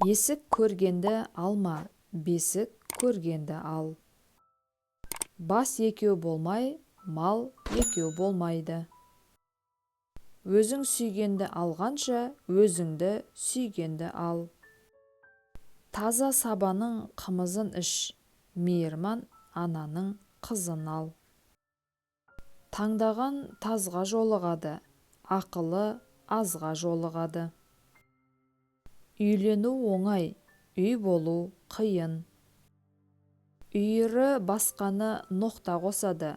Есік көргенді алма, бесік көргенді ал. Бас екеу болмай, мал екеу болмайды. Өзің сүйгенді алғанша, өзіңді сүйгенді ал. Таза сабаның қымызын іш, мейірман ананың қызын ал. Таңдаған тазға жолығады, ақылы азға жолығады. Үйлену оңай, үй болу қиын. Үйірі басқаны ноқта қосады,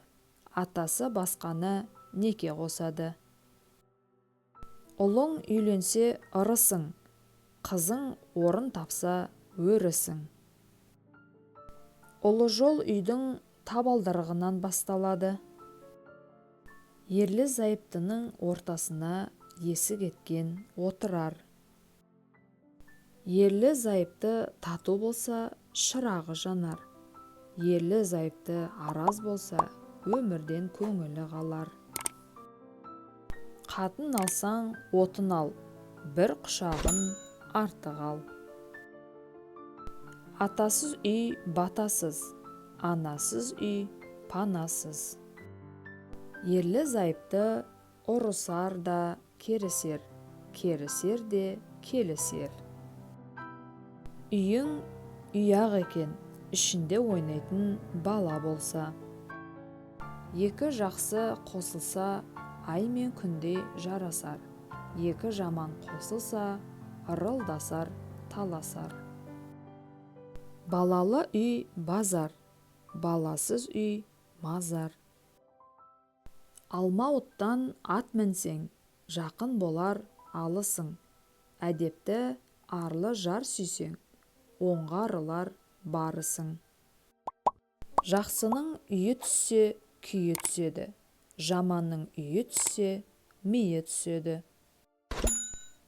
атасы басқаны неке қосады. Ұлың үйленсе, ырысың, қызың орын тапса, өрісің. Ұлы жол үйдің табалдырығынан басталады. Ерлі-зайыптының ортасына есі кеткен отырар. Ерлі-зайыпты тату болса, шырағы жанар. Ерлі-зайыпты араз болса, өмірден көңілі қалар. Қатын алсаң, отын ал, бір құшағын артық ал. Атасыз үй батасыз, анасыз үй панасыз. Ерлі-зайыпты ұрысар да керісер, керісер де келісер. Үйің үй-ақ екен, ішінде ойнайтын бала болса. Екі жақсы қосылса, ай мен күндей жарасар. Екі жаман қосылса, ырылдасар, таласар. Балалы үй базар, баласыз үй мазар. Алмауыттан ат мінсең, жақын болар алысың. Әдепті, арлы жар сүйсең, оңғарылар барысың. Жақсының үйі түссе, күйі түседі. Жаманның үйі түссе, миы түседі.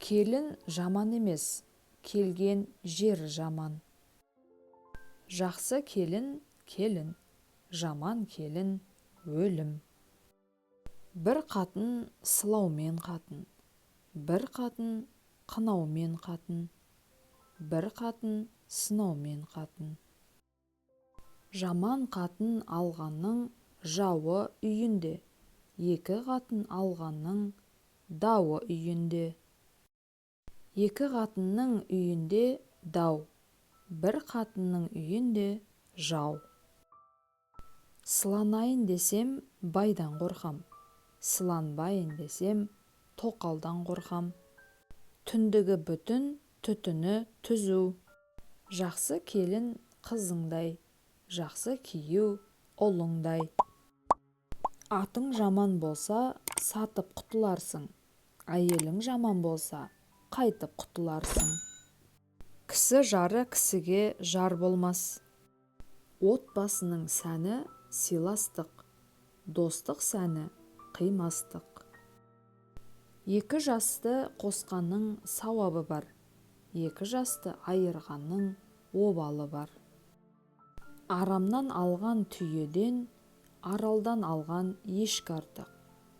Келін жаман емес, келген жері жаман. Жақсы келін келін, жаман келін өлім. Бір қатын сылаумен қатын, бір қатын қынаумен қатын, бір қатын сынаумен қатын. Жаман қатын алғанның жауы үйінде, екі қатын алғанның дауы үйінде. Екі қатынның үйінде дау, бір қатынның үйінде жау. Сыланайын десем, байдан қорқам, сыланбайын десем, тоқалдан қорқам. Түндігі бүтін, түтіні түзу. Жақсы келін қызыңдай, жақсы күйеу ұлыңдай. Атың жаман болса, сатып құтыларсың, әйелің жаман болса, қайтып құтыларсың? Кісі жары кісіге жар болмас. Отбасының сәні сыйластық, достық сәні қимастық. Екі жасты қосқанның сауабы бар, екі жасты айырғанның обалы бар. Арамнан алған түйеден аралдан алған ешкі артық.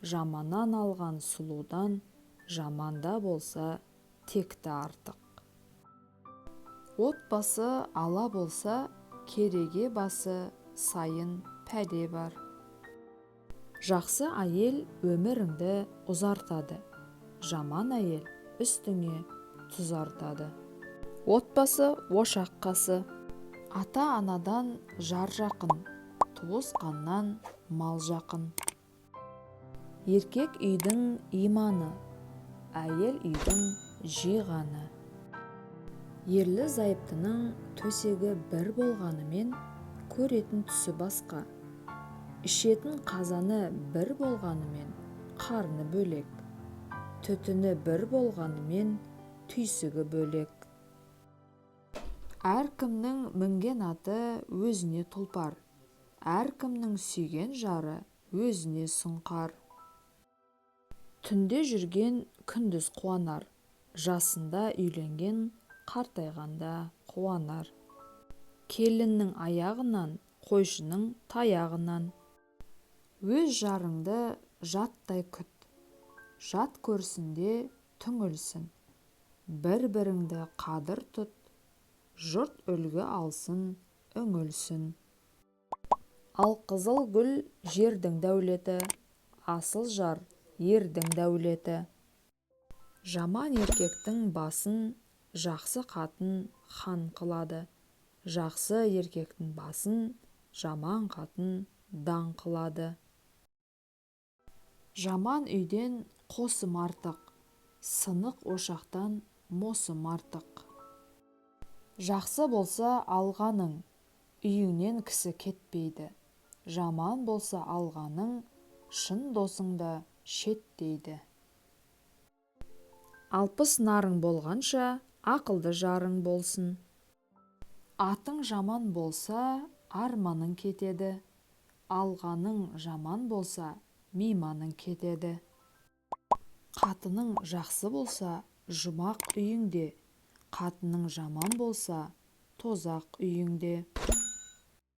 Жаманнан алған сұлудан жаман да болса текті артық. Отбасы ала болса, кереге басы сайын пәле бар. Жақсы әйел өміріңді ұзартады, жаман әйел үстіңе тұз артады. Отбасы ошақ қасы. Ата-анадан жар жақын, туысқаннан мал жақын. Еркек үйдің иманы, әйел үйдің жиғаны. Ерлі-зайыптының төсегі бір болғанымен, көретін түсі басқа. Ішетін қазаны бір болғанымен, қарны бөлек. Түтіні бір болғанымен, түйсігі бөлек. Әркімнің мінген аты өзіне тұлпар, әркімнің сүйген жары өзіне сұңқар. Түнде жүрген күндіз қуанар, жасында үйленген қартайғанда қуанар. Келіннің аяғынан, қойшының таяғынан. Өз жарыңды жаттай күт, жат көрсін де түңілсін. Бір-біріңді қадір тұт. Жұрт үлгі алсын, үңілсін. Алқызыл гүл жердің дәулеті, асыл жар ердің дәулеті. Жаман еркектің басын жақсы қатын хан қылады, жақсы еркектің басын жаман қатын даң қылады. Жаман үйден қосым артық, сынық ошақтан мосым артық. Жақсы болса алғаның, үйіңнен кісі кетпейді. Жаман болса алғаның, шын досың да шеттейді. 60 нарың болғанша, ақылды жарың болсын. Атың жаман болса, арманың кетеді. Алғаның жаман болса, мейманың кетеді. Қатының жақсы болса, жұмақ үйіңде, қатының жаман болса, тозақ үйіңде.